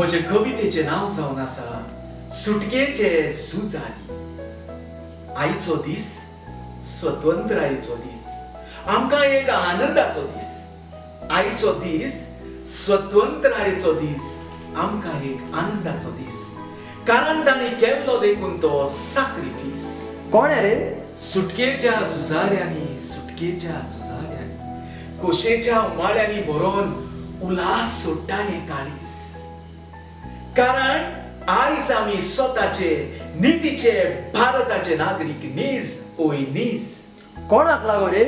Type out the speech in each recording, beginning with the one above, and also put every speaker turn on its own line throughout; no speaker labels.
म्हजे कवितेचें नांव जावन आसा सुटकेचे झुजारी. आयचो दीस स्वतंत्रायेचो दीस, आमकां एक आनंदाचो दीस. आयचो दीस स्वतंत्रायेचो दीस, आमकां एक आनंदाचो दीस, कारण तांणी केल्लो देखून तो साक्रिफीस.
कोण रे?
सुटकेच्या झुजाऱ्यांनी, सुटकेच्या झुजाऱ्यांनी कोशेच्या उमाळ्यांनी भरोन उल्हास सोडटा हें काळीज, कारण आयज आमी स्वताचे नितीचे भारताचे नागरीक नीज ओय नीज.
कोणाक लागो रे?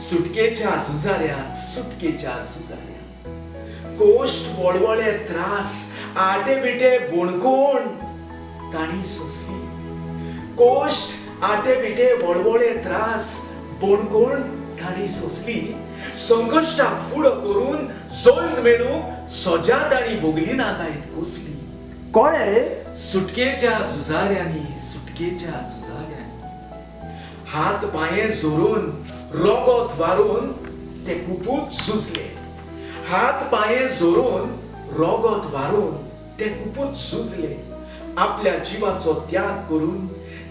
सुटकेच्या झुजाऱ्यांक, सुटकेच्या झुजाऱ्यांक. कोश्ट वळवळे त्रास आटे बिटे बोणकोण तांणी सोंसली. कोश्ट आटे बिटे वळवळे त्रास बोणकोण तांणी सोंसली. संकश्टाक फुडो करून जैत मेळूंक सजा तांणी भोगली ना जायत कसली.
कोण रे?
सुटकेच्या झुजाऱ्यांनी, सुटकेच्या झुजाऱ्यांनी. हात पांये जोरून रोगोत वारून ते खुपूच झुजले. हात पांये जोरून रोगोत वारून ते खुपूच झुजले. आपल्या जिवाचो त्याग करून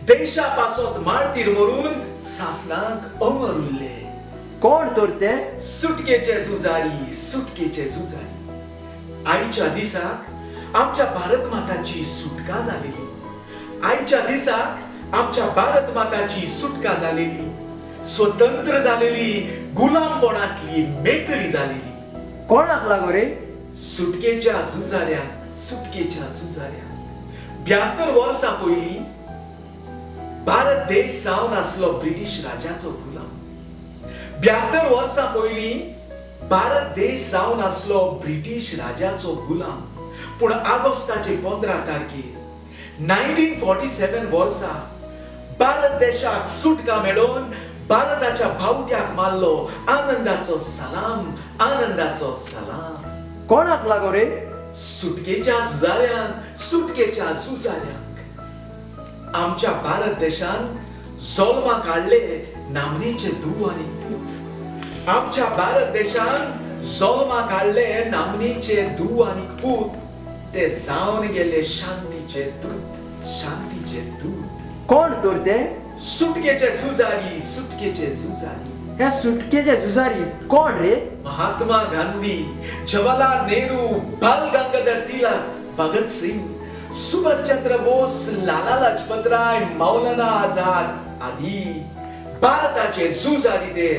देशा पासत मार्तीर मरून सासणाक अमर उरले.
कोण तर ते?
सुटकेचे झुजारी, सुटकेचे झुजारी. आयच्या दिसाक आमच्या भारत माताची सुटका जालेली. आयच्या दिसाक आमच्या भारत माताची सुटका जालेली, स्वतंत्र जालेली, गुलामपणांतली मेकळी जालेली.
कोणाक लागो रे?
सुटकेच्या झुजाऱ्यांक, सुटकेच्या झुजाऱ्यांक. 72 वर्सां पयलीं भारत देश जावन आसलो ब्रिटीश राजाचो गुलाम. 72 वर्सां पयलीं भारत देश जावन आसलो ब्रिटीश राजाचो गुलाम. पूण ऑगस्टाचे 15 तारखेर 1947 वर्सा भारत देशाक सुटका मेळोवन भारताच्या बावट्याक मारलो आनंदाचो सलाम, आनंदाचो सलाम.
कोणाक लागो रे?
सुटकेच्या झुजाऱ्यांक, सुटकेच्या झुजाऱ्यांक. आमच्या भारत देशान जल्माक हाडले नामनेचे धूव आनी पूत. आमच्या भारत देशान जल्माक हाडले नामनेचे धूव आनी पूत. ते जावन गेले शांतीचे दूत, शांतीचे दूत.
कोण तर ते?
सुटकेचे झुजारी, सुटकेचे झुजारी.
ह्या सुटकेचे झुजारी कोण रे?
महात्मा गांधी, जवाहरलाल नेहरू, बाल गंगाधर तिलक, भगत सिंग, सुभाषचंद्र बोस, लाला लाजपत राय, मौलाना आझाद आदी भारताचे झुजारी ते,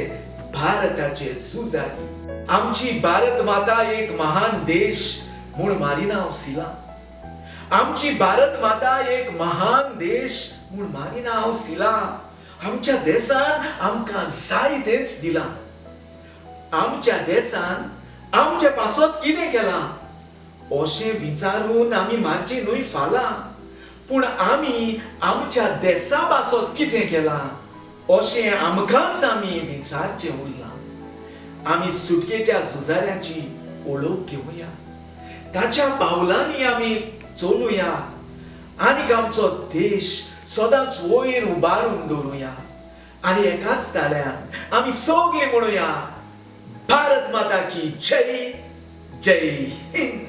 भारताचे झुजारी. आमची भारत माता एक महान देश म्हूण मारिना हांव सिला. आमची भारत माता एक महान देश म्हूण मारिना हांव सिला. आमच्या देशान आमकां जाय तेंच दिलां. आमच्या देशान आमचे पासत कितें केलां अशें विचारून आमी मारची न्हय फालां, पूण आमी आमच्या देशा पासत कितें केलां अशें आमकांच आमी विचारचें उरलां. आमी सुटकेच्या झुजाऱ्यांची वळख घेवया, ताच्या पावलांनी आमी चलुया आनीक आमचो देश सदांच वयर उबारून दवरुया. आनी एकाच ताळ्यान आमी सगळीं म्हणुया, भारत माता की जय, जय हिंद.